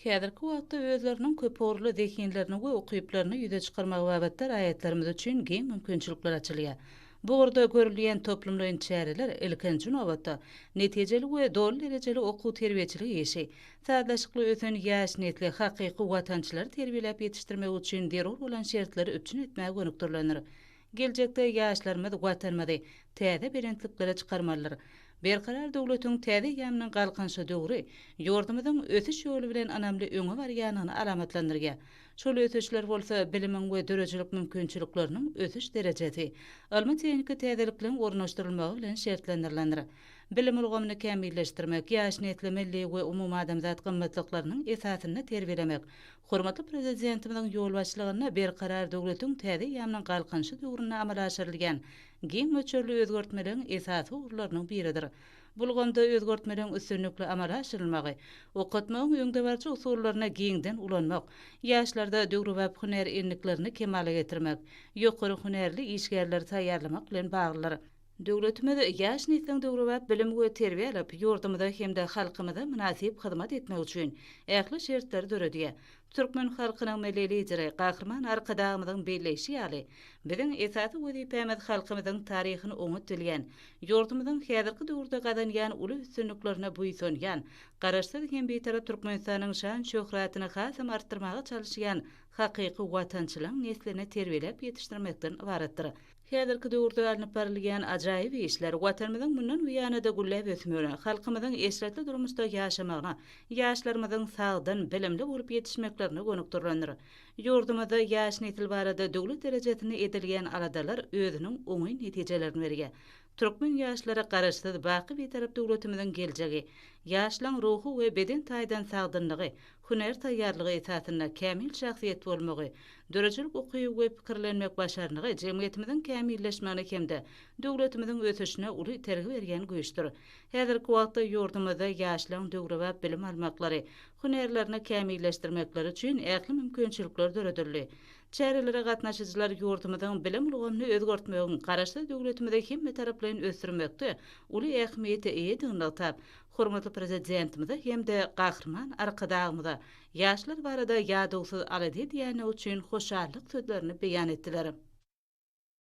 Häzirki wagtda özleriniň köpugurly zehinlerini we ukyplaryny ýüze çykarmagy babatda raýatlarymyz üçin giň mümkinçilikler açylýar. Bu ugurda görülýän toplumlaýyn çäreler, ilkinji nobatda, netijeli we doly derejeli okuw-terbiýeçilik işi, sazlaşykly ösen ýaş nesli hakyky watançylary terbiýeläp ýetişdirmek üçin zerur bolan şertleri üpjün etmäge gönükdirilendir. Geljekde ýaşlarymyz Watanymyzy täze belentliklere çykarmalydyr. Berkarar döwletiň täze eýýamynyň Galkynyşy döwri ýurdumyzyň ösüş ýoly bilen ynamly öňe barýandygyny alamatlandyrýar. Şol ösüşler bolsa bilimiň we döredijilik mümkinçilikleriniň ösüş derejesi, ylmy-tehniki täzelikleriň ornaşdyrylmagy bilen şertlendirilendir. Bilim ulgamyny kämilleşdirmek, ýaş nesli milli we umumadamzat gymmatlyklarynyň esasynda terbiýelemek hormatly Prezidentimiziň ýolbaşçylygynda Berkarar döwletiň täze eýýamynyň Galkynyşy döwründe amala aşyrylýan giň möçberli özgertmeleriň esasy ugurlarynyň biridir. Bu ulgamda özgertmeleriň üstünlikli amala aşyrylmagy, okatmagyň öňdebaryjy usullaryny giňden ulanmak, ýaşlarda döwrebap hünär endiklerini kemala getirmek, ýokary hünärli işgärleri taýýarlamak bilen baglydyr. Döwletimiz ýaş nesliň döwrebap bilim we terbiýe alyp, ýurdumyza hem-de halkymyza mynasyp hyzmat etmegi üçin ähli şertleri döredýär. Türkmen halkynyň Milli Lideri Gahryman Arkadagymyzyň belleýşi ýaly, biziň esasy wezipämiz halkymyzyň taryhyny oňat bilýän, ýurdumyzyň häzirki döwürde gazanýan uly üstünliklerine buýsanýan, Garaşsyz hem Bitarap Türkmenistanyň şan-şöhratyny hasam artdyrmaga çalyşýan hakyky watançylaryň neslini terbiýeläp ýetişdirmekden ybaratdyr. Häzirki döwürde alnyp barylýan ajaýyp işler Watanymyzyň mundan buýana-da gülläp ösmegine, halkymyzyň eşretli durmuşda ýaşamagyna, ýaşlarymyzyň sagdyn, bilimli bolup ýetişmeklerine gönükdirilendir. Ýurdumyzda ýaş nesil barada döwlet derejesinde edilýän aladalar özüniň oňyn netijelerini berýär. Türkmen ýaşlary Garaşsyz, baky Bitarap döwletimiziň geljegi. Ýaşlaň ruhy we beden taýdan sagdynlygy, hünär taýýarlygy esasynda kämil şahsyýet bolmagy, döredijilik ukyby we pikirlenmek başarnygy jemgyýetimiziň kämilleşmegine hem-de döwletimiziň ösüşine uly itergi berýän güýçdür. Häzirki wagtda ýurdumyzda ýaşlaryň döwrebap bilim almaklary, hünärlerini kämilleşdirmekleri üçin ähli mümkinçilikler döredildi. Çärelere gatnaşyjylar ýurdumyzyň bilim ulgamyny özgertmegiň Garaşsyz döwletimizi hemmetaraplaýyn ösdürmekde uly ähmiýete eýedigini nygtap, hormatly Prezidentimize hem-de Gahryman Arkadagymyza ýaşlar barada ýadawsyz alada edýändigi üçin hoşallyk sözlerini beýan etdiler.